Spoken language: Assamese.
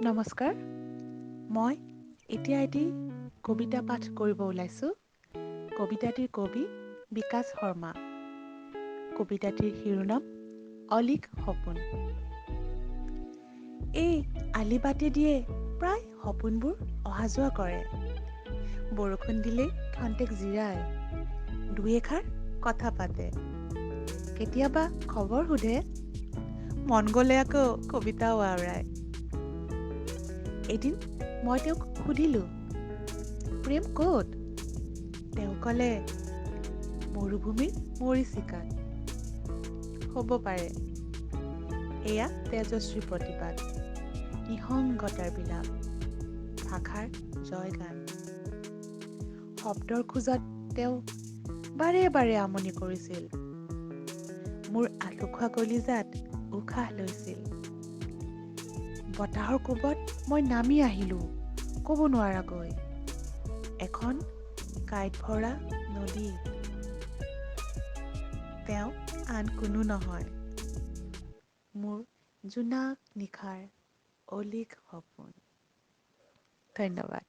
নমস্কাৰ, মই এতিয়া এটি কবিতা পাঠ কৰিব ওলাইছোঁ। কবিতাটিৰ কবি বিকাশ শৰ্মা। কবিতাটিৰ শিৰোনাম অলীক সপোন। এই আলিবাটেদিয়ে প্ৰায় সপোনবোৰ অহা যোৱা কৰে। বৰষুণ দিলেই ক্ষন্তেক জিৰায়, দুই এষাৰ কথা পাতে, কেতিয়াবা খবৰ সোধে, মন গ'লে আকৌ কবিতাও আওৰায়। এদিন মই তেওঁক সুধিলোঁ, প্ৰেম ক'ত? তেওঁ ক'লে, মৰুভূমিৰ মৰীচিকাত। হ'ব পাৰে এয়া তেজস্বী প্ৰতিবাদ, নিসংগতাৰ বিলাপ, ভাষাৰ জয়গান। শব্দৰ খোজত তেওঁ বাৰে বাৰে আমনি কৰিছিল, মোৰ আলসুৱা কলিজাত উশাহ লৈছিল। বতাহৰ কোবত মই নামি আহিলোঁ ক'ব নোৱাৰাকৈ এখন কাঁইট ভৰা নদীত। তেওঁ আন কোনো নহয়, মোৰ জোনাক নিশাৰ অলীক সপোন। ধন্যবাদ।